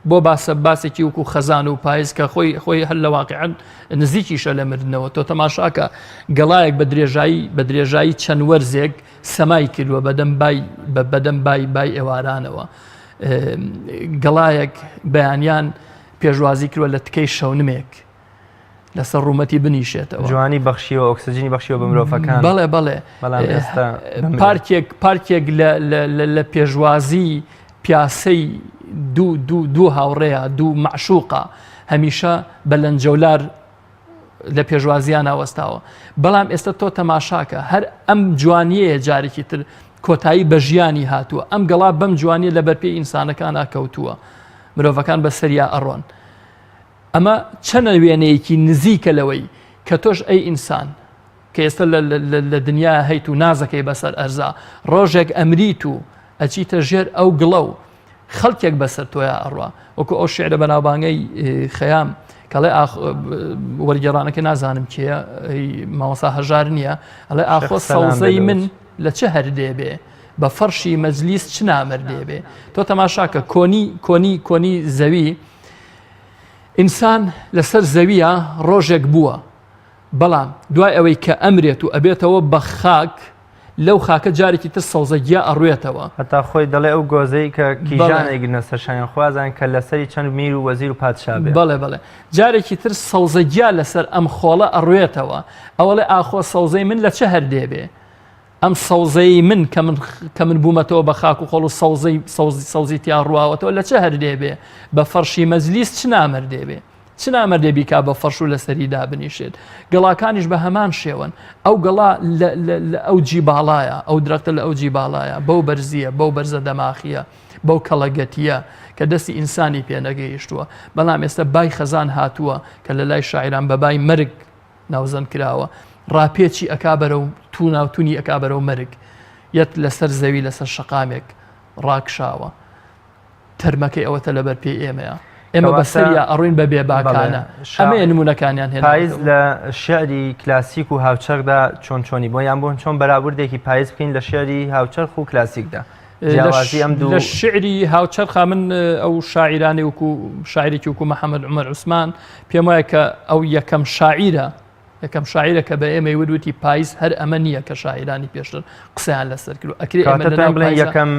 بۆ باسە باسێکی وەکو خەزان و پایز کە خۆی خۆی هەر لە واقعا نزیکیشە لە مردنەوە تۆ تەماشاکە گەڵایەک بە درێژایی بە درێژایی چەند وەرزێک سەمای کردووە بەدەم بای بەدەم بای بای ئێوارانەوە گەڵایەک بەیانیان پێشوازی کردوە لە تکەی شەونمێک لەسەر ڕوومەتی بنیشێتەوە. جوانی بەخشیوە، ئۆکسجینی بەخشیوە بە مرۆڤەکان. بەڵێ بەڵێ. بەڵام ئێستا پارکێک پارکێک لە پێشوازی پیاسەی دوو دوو دوو هاوڕێیە دوو مەعشوقە هەمیشە بە لەنجەولار لە پێشوازیانە وەستاوە بەڵام ئێستا تۆ تەماشاکە هەر ئەم جوانیەیە جارێکی تر کۆتایی بە ژیانی هاتووە ئەم گەڵا بەم جوانیە لە بەرپێی ئینسانەکانە کەوتووە مرۆڤەکان بە سەریا ئەڕۆن ئەمە چەنە وێنەیەکی نزیکە لەوەی کە تۆش ئەی ئینسان کە ئێستا لە دنیا هەیت و نازەکەی بەسەر ئەرزا ڕۆژێک ئەمریت و ئەچیتە ژێر ئەو گڵە و خەڵکێک بەسەر تۆیا ئەڕوا وەکو ئەو شعرە بەناوبانگەی خەیام کەڵێ وەرگێڕانەکە نازانم کێیە مامۆسا هەژار نییە ئەڵێ ئاخۆ سەوزەی من لە چ هەردێ بێ بە فەرشی مەجلیس چ نامەردێ بێ تۆ تەماشاکە کۆنی کۆنی کۆنی زەوی ئینسان لەسەر زەویە ڕۆژێک بووە بەڵام دوای ئەوەی کە ئەمرێت و ئەبێتەوە بە خاک لەو خاکە جارێکی تر سەوزە گیا ئەڕوێتەوە. هەتا خۆی دەڵێ ئەو گۆزەی کە کیژان ئەیگرنە سەر شانیان خوازان کە لەسەری چەند میر و وەزیر و پادشا بێ. بەڵێ بەڵێ جارێکی تر سەوزە گیا لەسەر ئەم خۆڵە ئەڕوێتەوە ئەوەڵێ ئاخۆ سەوزەی من لە چ هەردێ بێ ئەم سەوزەی من کە من کە من بوومەتەوە بە خاک و خۆڵ و سەوزەی سەوزی سەوزی تیا ڕواوەتەوە لە چ هەردێ بێ بە فەرشی مەجلیس چ نامەردێ بێ چ نامەردێ بیکا بە فەرش و لەسەری دابنیشێت گەڵاکانیش بە هەمان شێوەن ئەو گەڵا لە ئەو جی باڵایە ئەو درەختە لە ئەو جی باڵایە بەو بەرزیە بەو بەرزە دەماخیە بەو کەڵەگەتیە کە دەستی ئینسانی پێنەگەیشتووە بەڵام ئێستا بای خەزان هاتووە کە لە لای شاعران بە بای مەرگ ناوزەند کراوە ڕاپێچی ئەکا بەرەو توناوتونی ئەکا بەرەو مەرگ یەت لەسەر زەوی لەسەر شەقامێک ڕاکشاوە تەرمەکەی ئەوەتە لەبەر پێی ئێمەیە ئێمە بە سەریا ئەڕۆین بە بێباکانە ئەمەیە نمونەکانیان هێنا پایز لە شعری کلاسیک و هاوچەرخدا چۆن چۆنی بۆ یان بۆن چۆن بەراوردێکی پایز بکەین لە شعری هاوچەرخ و کلاسیکدا جیاوازی ئەم دوو لە شعری هاوچەرخا من ئەو شاعیرانەی وەکو شاعیرێکی وەکو محەممەد عومەر عوسمان پێم وایە کە ئەو یەکەم شاعیرە یەکەم شاعیرە کە بە ئێمەی وت وتی پایز هەر ئەمە نییە کە شاعیرانی پێشتر قسەیان لەسەر کرد ئەکرێ ئێمە کەواتە لەناو بڵێن پایزا یەکەم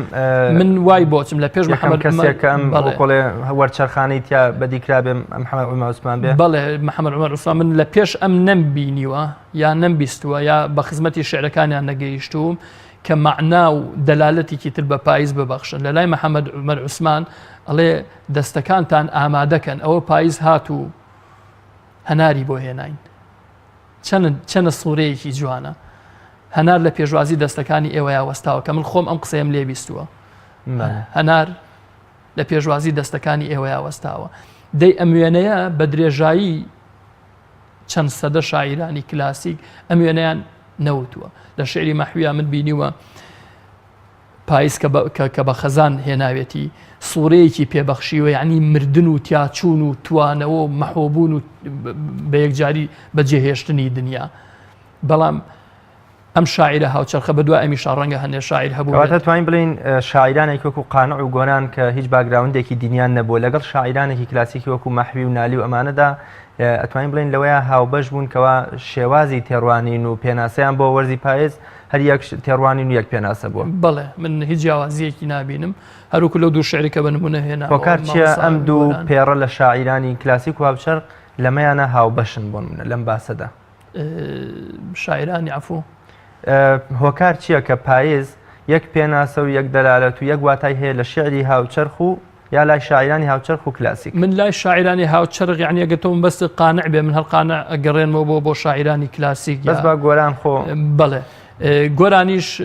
من وای بۆچم لە پێش یەکەم محەممەد عومەر کەسێک کە ئەم بەڵێ وەکۆڵێ وەرچەرخانەی تیا بەدی کرابێ محەممەد عومەر عوسمان بێ بەڵێ محەممەد عومەر عوسمان من لە پێش ئەم نەمبینیوە یا نەمبیستووە یا بە خزمەتی شعرەکانیان نەگەیشتووم کە مەعنا و دەلالەتێکی تر بە پایز ببەخشن لە لای محەممەد عومەر عوسمان ئەڵێ دەستەکانتان ئامادەکەن ئەوە پایز هات و هەناری بۆ هێناین چەند چەنە سوورەیەکی جوانە هەنار لە پێشوازی دەستەکانی ئێوەیا وەستاوە کە من خۆم ئەم قسەیەم لێ بیستووە هەنار لە پێشوازی دەستەکانی ئێوەیا وەستاوە دەی ئەم وێنەیە بە درێژایی چەند سەدە شاعیرانی کلاسیک ئەم وێنەیان نەوتووە لە شعری مەحویا من بینیوە پایز کە بە خەزان هێناوێتی سوورەیەکی پێبەخشیوە یعنی مردن و تیاچوون و توانەوە و مەحۆبوون و بە یەکجاری بەجێهێشتنی دنیا بەڵام ئەم شاعیرە هاوچەرخە بە دوای ئەمیشا ڕەنگە هەنێ شاعیر هەبوو کەواتە توانین بڵێین شاعیرانێکی وەکو قانع و گۆران کە هیچ background ێکی دینیان نەبووە لەگەڵ شاعیرانێکی کلاسیکی وەکو مەحوی و نالی و ئەمانەدا ئەتوانین بڵێین لەوەیا هاوبەش بوون کەوا شێوازی تێڕوانین و پێناسەیان بۆ وەرزی پایز هەر یەک تێڕوانین و یەک پێناسە بووە. بەڵێ من هیچ جیاوازییەکی نابینم هەروەکو لەو دوو شعری کە بە نموونە هێنامەوە هۆکار چییە مامۆستا ئەم دوو گۆران. پێڕە لە شاعیرانی کلاسیک و هاوچەرخ لەمەیانە هاوبەشن بۆ نموونە لەم باسەدا؟ شاعیرانی عەفوو. هۆکار چییە کە پایز یەک پێناسە و یەک دەلالەت و یەک واتای هەیە لە شیعری هاوچەرخ و یا لای شاعیرانی هاوچەرخ و کلاسیک؟ من لای شاعیرانی هاوچەرخ یانی ئەگەر تۆ مەبەستت قانع بێ من هەر قانع ئەگەڕێنمەوە بۆ بۆ شاعیرانی کلاسیک بەس با گۆران خۆ بەڵێ گۆرانیش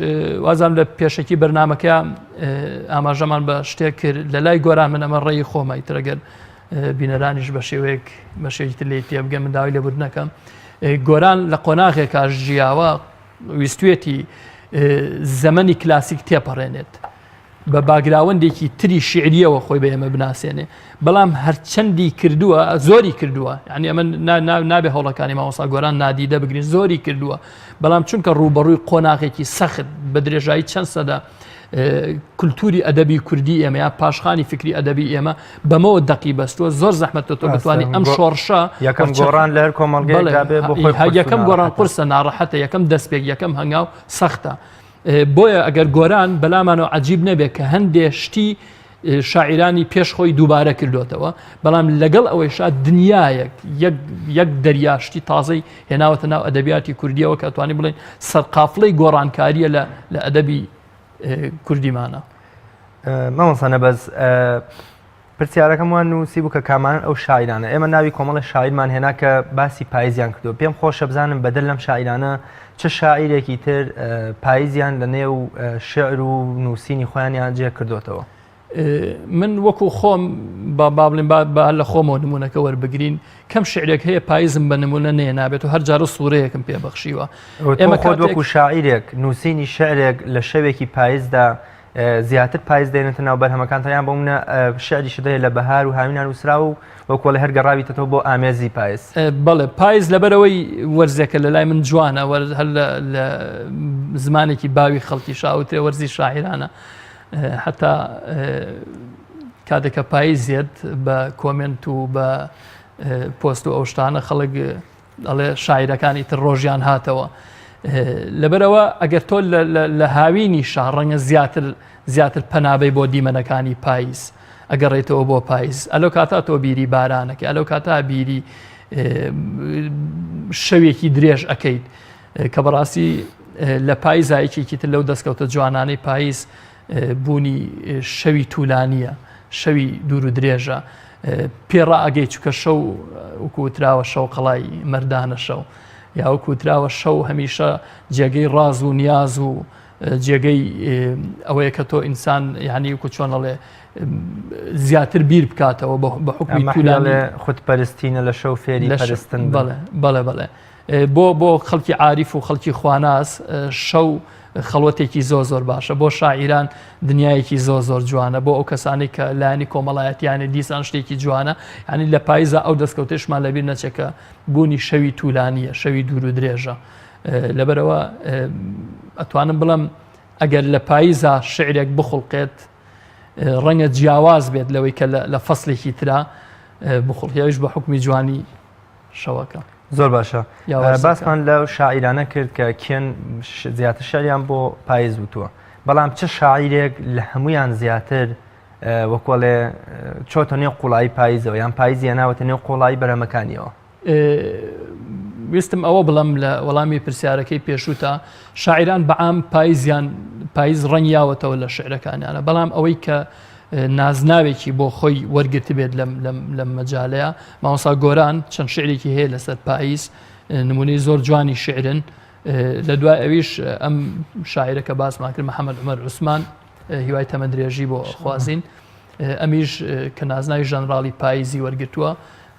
وازام لە پێشەکی بەرنمەکە ئاماژەمان بە شتێک کرد لە لای گۆران من ئەمە ڕێی خۆمە ئیترەگەر بینەرانیش بە شێوەیەک بە شێوەیەکی تر لێی تێبگەن من داوای لێبوردن ئەکەم گۆران لە قۆناغێکا ژیاوە ویستوێتی زەمەنی کلاسیک تێپەڕێنێت بە background ێکی تری شعریەوە خۆی بە ئێمە بناسێنێ بەڵام هەرچەندی کردووە زۆری کردووە یعنی ئەمە نابێ هەوڵەکانی مامۆسا گۆران نادیدە بگرین زۆری کردووە بەڵام چونکە ڕووبەڕووی قۆناغێکی سەخت بە درێژایی چەند سەدە. کولتوری ئەدەبی کوردی ئێمە یا پاشخانی فکری ئەدەبی ئێمە بەمەوە دەقی بەستووە زۆر زەحمەتە تۆ بتوانانی ئەم شۆڕشە یەکەم گۆڕان لە هەر کۆمەڵگەیەکدا بێ بۆ خۆی یەکەم گۆڕان قورسە ناڕەحەتە یەکەم دەستپێک یەکەم هەنگاو سەختە بۆیە ئەگەر گۆران بەلامانەوە عجیب نەبێت کە هەندێ شتی شاعیرانی پێش خۆی دووبارە کردوێتەوە بەڵام لەگەڵ ئەوەیشا دنیایەک یەک دەریا شتی تازەی هێناوەتە ناو ئەدەبیاتی کوردیەوە کە توانی بڵێن سەرقافڵەی گۆڕانکاریە لە لە ئەدەبی کوردیمانە. مامۆستا نەبەز پرسیارەکەم وان نووسی بوو کە کامانن ئەو شاعیرانە ئێمە ناوی کۆمەڵە شاعیرمان هێنا کە باسی پایزیان کردو پێم خۆشە بزانم بەدەر لەم شاعیرانە چ شاعیرێکی تر پایزیان لە نێو شعر و نووسینی خۆیانیان جێ کردوتەوە. من وەکو خۆم با با بڵێم با با لە خۆمەوە نمونەکە وەربگرین کەم شعرێک هەیە پایزم بە نمونە نێ نابێت و هەر جارە سوورەیەکم پێ بەخشیوە ئێمە خۆت وەکو شاعیرێک نووسینی شعرێک لە شەوێکی پایزدا زیاتر پایز دێنێتە ناو بەرهەمەکان یان بۆ منە شعری شدەیە لە بەهار و هاوینان نووسرا و وەکۆڵی هەر گەڕاویتەوە بۆ ئامێزی پایز بەڵێ پایز لەبەرەوەی وەرزێکە لە لای من جوانە وەرز هەر لە زمانێکی باوی خەڵکی شاوترێ وەرزی شاعیرانە حتا کاتێک کە پاییز یەت بە کۆمنت و بە پۆست و ئەو شتانە خەڵک ئەڵێ شاعیرەکانی تر ڕۆژیان هاتەوە. لەبەرەوە ئەگەر تۆ لە هاوینی شا ڕەنگە زیاتر زیاتر پەنابەی بۆ دیمەنەکانی پاییز ئەگەڕێتەوە بۆ پاییز ئەلو کاتا تۆ بیری بارانەکە ئەلو کاتا بیری شەوێکی درێژ ئەەکەیت کە بەڕاستی لە پاییزا یەکێکی تر لەو دەستکەوتە جوانانەی پاییز بوونی شەوی تولانیە شەوی دوور و درێژە پێڕا ئەگەی چکە شەو وکوتراوە شەو قەڵای مەردانە شەو یا وکوتراوە شەو هەمیشە جێگەی ڕاز و نیاز و جێگەی ئەوەیە کە تۆ ئینسان یعنی وکو چۆن ئەڵێ زیاتر بیر بکاتەوە بە حکومی تولانێ خودپەرستینە لە شەو فێری پەرستن بەڵێ بەڵێ بەڵێ بۆ بۆ خەڵکی عاریف و خەڵکی خواناس شەو خەڵوەتێکی زۆر زۆر باشە بۆ شاعیران دنیایەکی زۆر زۆر جوانە بۆ ئەو کەسانی کە لایەنی کۆمەڵایەتیانە دیسان شتێکی جوانە ینی لە پایزا ئەو دەستکەوتشمان لەبیر نەچێکە بوونی شەوی تولانیە شەوی دوور و درێژە لەبەرەوە ئەتوانم بڵم ئەگەر لە پاییزا شعرێک بخڵقێت ڕەنگە جیاواز بێت لەوەی کە لە فەسلێکی ترا بخڵیاویش بە حکمی جوانی شەوەکە. زۆر باشە باسمان لەو شاعیرانە کرد کە کێن زیاتر شعریان بۆ پایز وتووە بەڵام چ شاعیرێک لە هەمویان زیاتر وەکۆڵێ چۆتە نێو قوڵایی پایزەوە یان پایزیە ناوەتە نێو قوڵایی بەرەمەکانیەوە ویستم ئەوە بڵم لە وەڵامی پرسیارەکەی پێشووتا شاعیران بەعام پایزیان پایز ڕەنگیاوەتەوە لە شعرەکانیانە بەڵام ئەوەی کە نازناوێکی بۆ خۆی وەرگرتبێت لەم لەم لەم مەجالەیە مامۆستا گۆران چەند شعرێکی هەیە لەسەر پاییز نمونەی زۆر جوانی شعرن لە دوای ئەویش ئەم شاعرە کە باسمان کرد محەممەد عمر عوسمان هیوای تەمەن درێژی بۆ خوازین ئەمیش کە نازناوی ژەنراڵی پاییزی وەرگتووە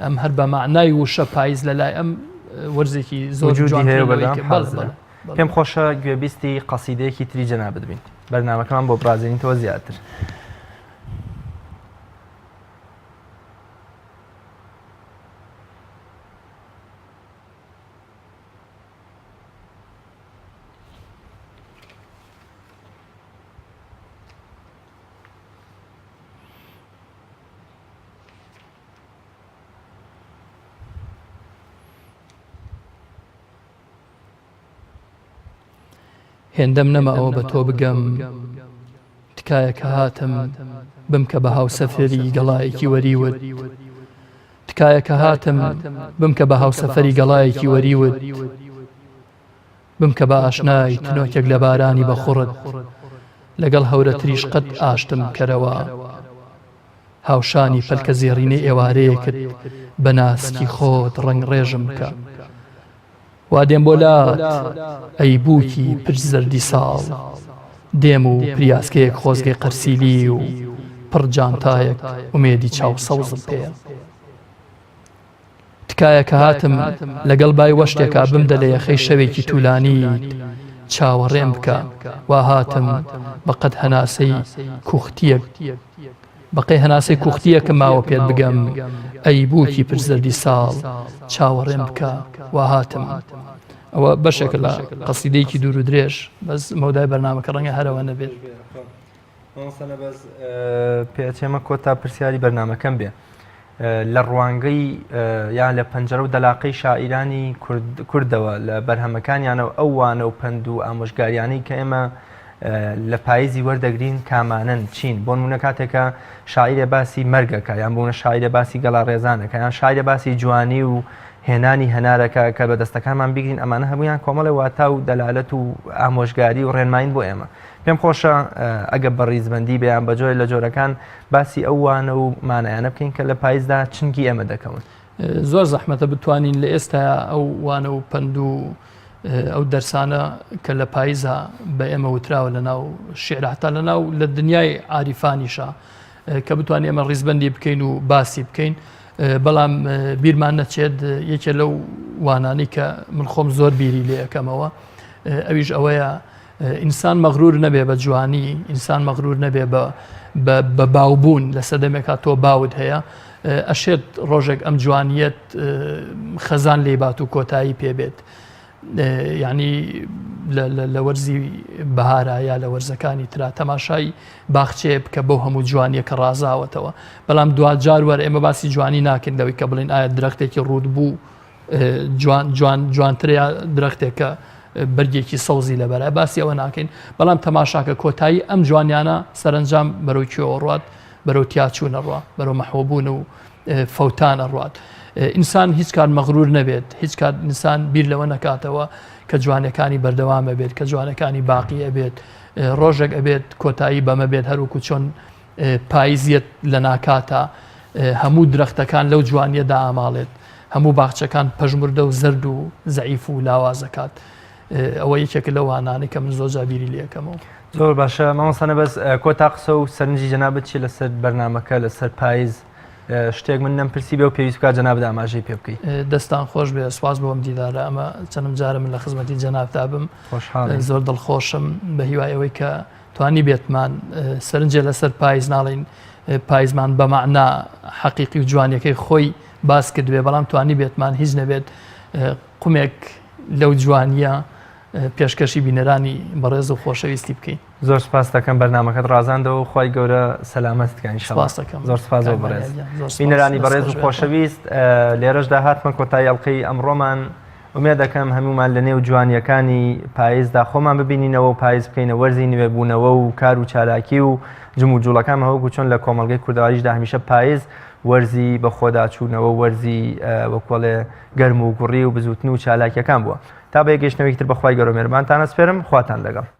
ئەم هەر بە معنای وشە پاییز لە لای ئەم وەرزێکی زۆر جوان هەیە پێم خۆشە گوێبیستی قەسیدەیەکی تری جەنابت بین بەرنامەکەمان بۆ برازێنیتەوە زیاتر. هێندەم نەما ئەوە بە تۆ بگەم تکایە کە هاتم بمکە بە هاوسەفەری گەڵایەکی وەریوت تکایە کە هاتم بمکە بە هاوسەفەری گەڵایەکی وەریوت بمکە بە ئاشنای تنۆکێک لە بارانی بە خوڕت لەگەڵ هەورە تریشقەت ئاشتم کەرەوە هاوشانی پەلکە زێڕینەی ئێوارەیەکت بە ناسکی خۆت ڕەنگ ڕێژم بکە وا دێم بۆ لات ئەی بووکی پرچ زەردی ساڵ دێم و پریاسکەیەک خۆزگەی قەرسیلی و پڕ جانتایەک ئومێدی چاو سەوزم پێیە. تکایە کە هاتم لەگەڵ بای وەشتێکا بمدە لە یەخەی شەوێکی تولانیت چاوەڕێم بکە وا هاتم بە قەد هەناسەی کوختیەک بەقەی هەناسەی کوختیەکم ماوە پێت بگەم ئەی بووکی پرچ زەردی ساڵ چاوەڕێم بکە وا هاتم. ئەوە بەشێکە لە قەسیدەیەکی دوور و درێژ بەس مەودای بەرنامەکە ڕەنگە هەرەوە نەبێت. مامۆستا نەبەز پێچێمە کۆتا پرسیاری بەرنمەکەم بێ لە ڕوانگەی یان لە پەنجەرە و دەلاقەی شاعیرانی کوردەوە لە بەرهەمەکانیانەوە ئەو وانە و پەند و ئامۆژگاریانەی کە ئێمە لە پاییزی وەردەگرین کامانەن چین بۆ نمونە کاتێکە شاعیرێ باسی مەرگەکە یان بوونە شاعیرە باسی گەڵا ڕێزانەکە یان شاعیرە باسی جوانی و هێنانی هەنارەکە کە بە دەستەکانمان بیگرین ئەمانە هەمویان کۆمەڵی واتا و دەلالەت و ئامۆژگاری و ڕێنماین بۆ ئێمە پێم خۆشە ئەگە بە ڕیزبەندی بەیان بە جۆرە لە جۆرەکان باسی ئەو وانە و مانایانە بکەین کە لە پایزدا چنگی ئێمە دەکەون. زۆر زەحمەتە بتوانین لە ئێستا ئەو وانە و پەند و ئەو دەرسانە کە لە پایزا بە ئێمە وتراوە لە ناو شیعر هەتا لە ناو لە دنیای عاریفانیشا کە بتوانین ئێمە ڕیزبەندی بکەین و باسی بکەین بەڵام بیرمان نەچێت یەکێ لەو وانانی کە من خۆم زۆر بیری لێ ئەەکەمەوە ئەویش ئەوەیە ئینسان مەغرور نەبێ بە جوانی، ئینسان مەغرور نەبێ بە بە باوبوون لە سەردەمێکا تۆ باوت هەیە ئەشێت ڕۆژێک ئەم جوانیەت خەزان لێ بات و کۆتایی پێبێت یعنی لە وەرزی بەهارا یا لە وەرزەکانی ترا تەماشای باخچەیە بکە بەو هەموو جوانیە کە ڕازاوەتەوە بەڵام دواجار وەر ئێمە باسی جوانی ناکەین لەوەی کە بڵین ئایا درەختێکی ڕوت بوو جوان جوان جوانترە یا درەختێکە بەرگێکی سەوزی لەبەرە باسی ئەوە ناکەین بەڵام تەماشاکە کۆتایی ئەم جوانیانە سەرنجام بەرەو کوێوە ڕات بەرەو تیاچوون ئەڕوا بەرەو مەحوەبوون و فەوتان ئەڕوات ئینسان هیچ کات مەغرور نەبێت هیچ کات ئینسان بیر لەوە نەکاتەوە کە جوانەکانی بەردەوامە بێت کە جوانەکانی باقی ئەبێت ڕۆژێک ئەبێت کۆتایی بەمە بێت هەروکو چۆن پایز یەت لەناکاتا هەموو درەختەکان لەو جوانیە دائاماڵێت، هەموو باخچەکان پەژموردە و زەرد و زەعیف و لاواز ئەکات. ئەوە یەکێکە لەو وانانەی کە من زۆر جار بیری لێ ئەکەمەوە. زۆر باشە مامۆستا نەبەز کۆتا قسە و سەرنجی جەنابت چیە لەسەر بەرنامەکە لەسەر پایز شتێک من نەمپرسی بێ و پێویست بکات جەنابت ئاماژەی پێ بکەی؟ دەستان خۆش بێ سوپاس بۆ ئەم دیدارە ئەمە چەندم جارە من لە خزمەتی جەنابتا بم خۆشحاڵین. زۆر دڵخۆشم بە هیوای ئەوەی کە توانیبێتمان سەرنجێ لەسەر پایز ناڵین پایزمان بە مەعنا حەقیقی و جوانیەکەی خۆی باس کردبێ بەڵام توانیبێتمان هیچ نەبێت قومێک لەو جوانیە پێشکەشی بینەرانی بەڕێز و خۆشەویستی بکەین. زۆر سپاست دەکەم بەرنامەکەت ڕازاندەوە و خوای گەورە سەلامەتت کە ان شاء الله. سپاست دەکەم زۆر سپاس بۆ کاک بەڕێز. مانیا گیان زۆر سپاس بینەرانی دەست بەڕێز خۆش و بێت. خۆشەویست لێرەشدا هاتمە کۆتایی ئەڵقەی ئەمڕۆمان ئومێد دەکەم هەموومان لە نێو جوانییەکانی پایزدا خۆمان ببینینەوە و پایز بکەینە وەرزی نوێبوونەوە و کار و چالاکی و جموجوڵەکانمان وەکو چۆن لە کۆمەڵگەی کوردەواریشدا هەمیشە پایز وەرزی بەخۆداچوونەوە و وەرزی وەکوەڵێ گەرم و گوڕی و بزووتن و چالاکییەکان بووە. تا بە یەکگەیشتنەوەیەکی تر بە خوای گەورە و مێرەبانتان ئەسپێرم. خواتان لەگەڵ.